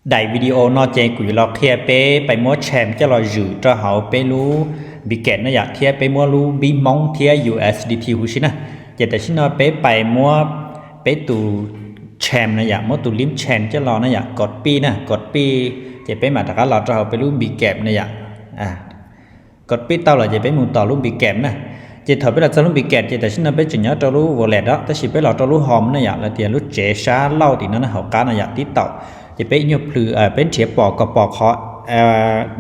Daim video no ces kuv yuav los qhia peb pais muab chain coj los zwm rau hauv peb lub Bitget na yom, thiab peb muab lub npib Hmoob thiab U S D T huv si na. Ces tam sim no peb pais muab peb tus chain na yom, muab tus lib chain coj los na yom, copy na, copy, ces peb mam rov qab los rau hauv peb lub Bitget na yom. Copy tau lawm ces peb mus tom lub Bitget na. Ces thaum peb los txog lub Bitget ces tam sim no peb tseem nyob rau lub wallet os, tab sis peb los rau lub home na yom, los tias lub tsev sab laug tim no na, hauv qab no yom, tib taum. Ces peb nyuag plhws, peb nrhiav pom kom pom qhov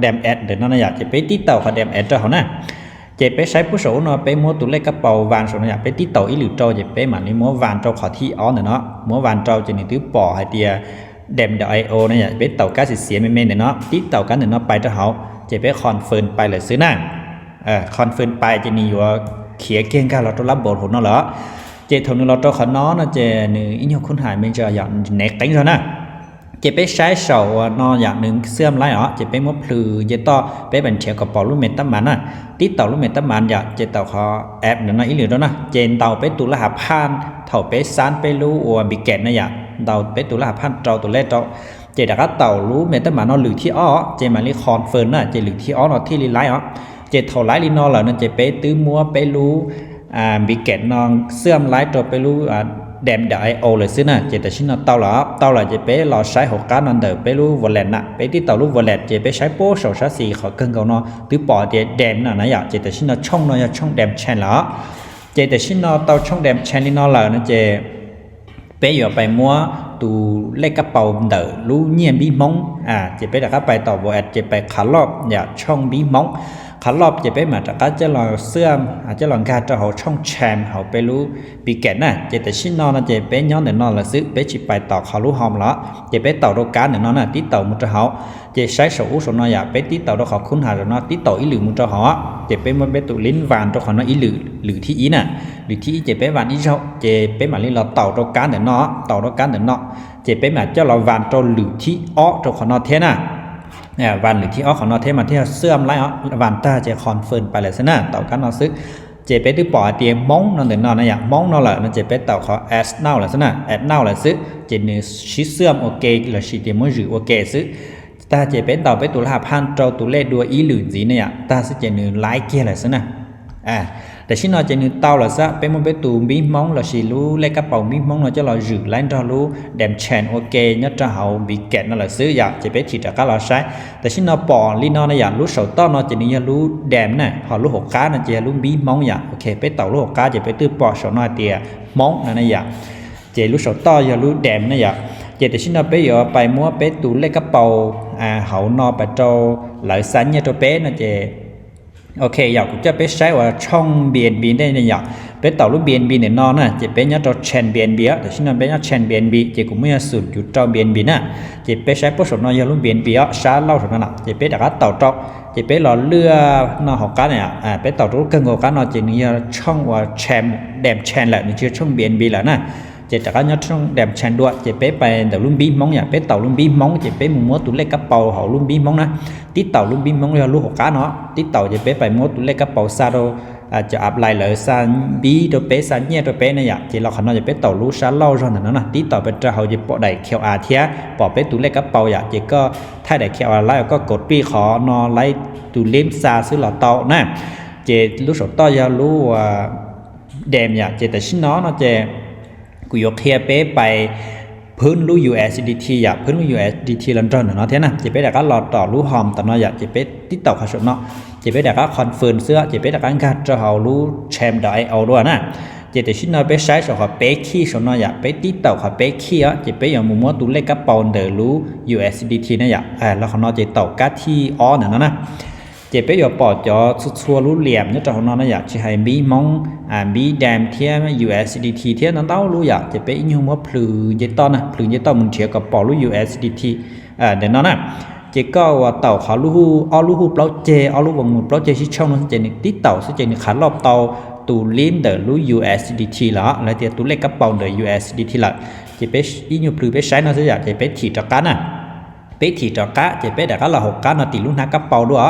damn it ntawm no na yom, ces peb tib taum qhov damn it rau hauv na. Ces peb saib puag saum ub no peb muab tus lej kab paus vas saum no yom, peb tib taum ib lwm rau ces peb mam li muab vas rau qhov thib ob ntawm no, muab vas rau ces nws twb pom hais tias damn dot I O na yom, peb taum kab xiav xiav me me ntawm no, tib taum kab ntawm no pais rau hauv ces peb confirm pais lawm xwb na. Confirm pais ces nws yuav khiav kiag nkag los rau lab npaum hauv no lawm. Ces thaum nws los rau qhov no no ces nws ib nyuag khub hais me ntsis yom, nev qeeb zog na. Ces peb saib saum uas no yom, nws xwb laib os, ces peb muab plhws nce toj, peb mam nrhiav kom pom lub me tab mas na. Tib taum lub me tab mas yom, ces taum qhov app ntawm no ib lwm rau na, ces ntaus peb tus laj hav phaj thaum peb xab peb lub uas Bitget na yom, ntaus peb tus laj hav phaj rau tus lej rau. Ces rov qab taum lub me tab mas no lwm thib ob, ces mam li confirm na, ces lwm thib ob no thiaj li laib os. Ces thaum laib li no lawm no ces peb twb muab peb lub Bitget no xwb laib rau peb lub damn dot I O lawm xwb na. Ces tam sim no tau lawm, tau lawm ces peb los saib hauv qab no ntawm peb lub wallet na, peb tib taum lub wallet ces peb saib puag saum sab xis qhov kawg nkaus no twb pom tias damn no na yom, ces tam sim no tshooj no yog tshooj damn chain lawm. Ces tam sim no tau tshooj damn chain li no lawm no ces peb yuav pais muab tus lej kab paus ntawm lub nyiaj npib Hmoob, ces peb rov qab pais tom wallet ces pais qhav loj yom, tshooj npib Hmoob. Qhav loj ces peb mam rov qab coj los xwb, coj los nkag rau hauv tshooj chain hauv peb lub Bitget na. Ces tam sim no no ces peb nyob ntawm no lawm xwb, peb tsis pais tom qhov lub home lawm, ces peb taum rau kab ntawm no na, tib taum mus rau hauv. Ces saib saum ub saum no yom, peb tib taum rau qhov khub hais saum no, tib taum ib lwm mus rau hauv, ces peb muab peb tus lib vas rau qhov no ib lwm, lwm thib ib na. Lwm thib ib ces peb vas ib zaug, ces peb mam li los taum rau kab ntawm no, taum rau kab ntawm no, ces peb mam coj los vas rau lwm thib ob rau qhov no thiab na. Vas lwm thib ob qhov no thiab mas thiaj xwb laib os, vas tag ces confirm pais lawm xwb na, taum kab no xwb. Ces peb twb pom hais tias Hmoob no ntawm no na yom, Hmoob no lawm no ces peb taum qhov add now lawm xwb na, add now lawm xwb, ces nws sib xwb ua ke lossis tias muab zwm ua ke xwb. Tag ces peb ntaus peb tus laj hav phaj rau tus lej dua ib lwm ntxiv na yom, tag xwb ces nws laib kiag lawm xwb na. Tam sim no ces nws tau lawm xwb, peb muab peb tus npib Hmoob lossis lub lej kab paus npib Hmoob no coj los zwm laib nrog lub damn chain ua ke nyob rau hauv Bitget no lawm xwb yom, ces peb thim rov qab los saib. Tam sim no pom li no na yom, lub saum toj no ces nws yog lub damn na, ho lub hauv qab no ces yog lub npib Hmoob yom. Ok, peb taum lub hauv qab ces peb twb pom saum no hais tias Hmoob no na yom. Ces lub saum toj yog lub damn na yom. Ces tam sim no peb yuav pais muab peb tus lej kab paus hauv no pais rau lawv xa nyiaj rau peb no ces, ok yom, kuv coj peb saib uas tshooj B N B ntej ne yom. Peb taum lub B N B ntawm no na, ces peb nyob rau chain B N B os, tam sim no peb nyob chain B N B ces kuv muab yog xum cuv rau B N B na. Ces peb saib puag saum no yog lub B N B os, sab laug saum no na, ces peb rov qab taum rau. Ces peb los lwaj no hauv qab na, peb taum rau lub kawg nkaus qab no ces nws yog tshooj uas chain, damn chain lawm, nws tsis yog tshooj B N B lawm na. Ces rov qab nyob tshooj damn chain dua, ces peb pais ntawm lub npib Hmoob yom, peb taum lub npib Hmoob ces peb mus muab tus lej kab paus hauv lub npib Hmoob na. Tib taum lub npib Hmoob yog lub hauv qab no, tib taum ces peb pais muab tus lej kab paus xa rau cov apply lawv xa npib rau peb, xa nyiaj rau peb na yom. Ces los qhov no ces peb taum lub sab laug zog ntawm no na, tib taum pais rau hauv ces pom daim Q R thiab pom peb tus lej kab paus yom, ces koj thaij daim Q R laib, koj copy qhov no laib tus lib xa xwb los tau na. Ces lub saum toj yog lub damn yom, ces tam sim no no ces kuv yuav qhia peb pais phwb lub U S D T yom, phwb lub U S D T los nrog ntawm no thiab na. Ces peb rov qab los tom lub home tom no yom, ces peb tib taum qhov saum no, ces peb rov qab confirm xwb, ces peb rov qab nkag rau hauv lub chain dot I O dua na. Ces tam sim no peb saib saum qhov peb khij saum no yom, peb tib taum qhov peb khij os, ces peb yuav mus muab tus lej kab paus ntawm lub U S D T na yom, los qhov no ces taum kab thib ob ntawm no na. Ces peb yuav pom cov txhua txhua lub liam nyob rau hauv no na yom, tsis hais npib Hmoob, npib damn thiab U S D T thiab ntau ntau lub yom, ces peb ib nyuag muab plhws nce toj na, plhws nce toj mus nrhiav kom pom lub U S D T ntawm no na. Ces koj uas taum qhov lub hu, ob lub hu plaub ceg, ob lub voo mus plaub ceg sib tshooj no ces nws tib taum xwb ces nws qhav loj tau tus lib ntawm lub U S D T lawm, los tias tus lej kab paus ntawm U S D T lawm. Ces peb ib nyuag plhws peb saib no xwb yom, ces peb thim rov qab na. Peb thim rov qab ces peb rov qab los hauv qab no tim lub hnab kab paus dua,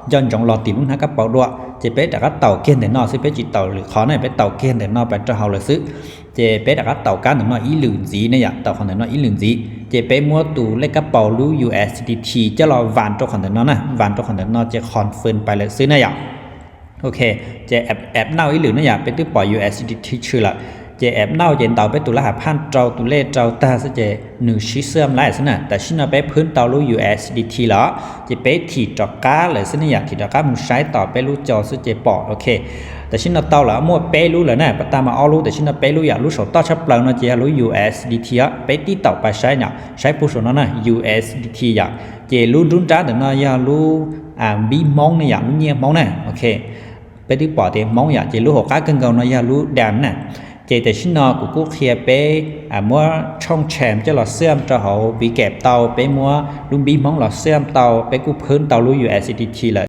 nco ntsoov los tim lub hnab kab paus dua, ces peb rov qab taum kiag ntawm no xwb, peb tsis taum lwm qhov na, peb taum kiag ntawm no pais rau hauv lawm xwb. Ces peb rov qab taus kab ntawm no ib lwm ntxiv ne yom, taus qhov ntawm no ib lwm ntxiv, ces peb muab tus lej kab paus lub U S D T coj los vas rau qhov ntawm no na, vas rau qhov ntawm no ces confirm pais lawm xwb na yom. Ok, ces app, app nauj ib lwm ne yom, peb twb pom U S D T tshwm lawm. Ces app nauj ces ntaus peb tus lab has phaj rau tus lej rau tag xwb ces nws sib xwm lais xwb na. Tam sim no peb phwb tau lub U S D T lawm, ces peb thim rov qab lawm xwb ne yom, thim rov qab mus saib tom peb lub co xwb ces pom. Ok, tam sim no tau lawm muaj peb lub lawm na, pas tag mas ob lub, tam sim no peb lub yom. Lub saum toj tshaj plaws no ces yog lub U S D T os, peb tib taum pais saib yom, saib puag saum no na, U S D T yom. Ces lub nruab nrab ntawm no yog lub npib Hmoob ne yom, lub nyiaj Hmoob na. Ok, peb twb pom tias Hmoob yom, ces lub hauv qab kawg nkaus no yog lub das na. Ces tam sim no kuv kuj qhia peb muab tshooj cham coj los xwm rau hauv Bitget tau, peb muab lub npib Hmoob los xwm tau, peb kuj phwb tau lub U S D T lawm.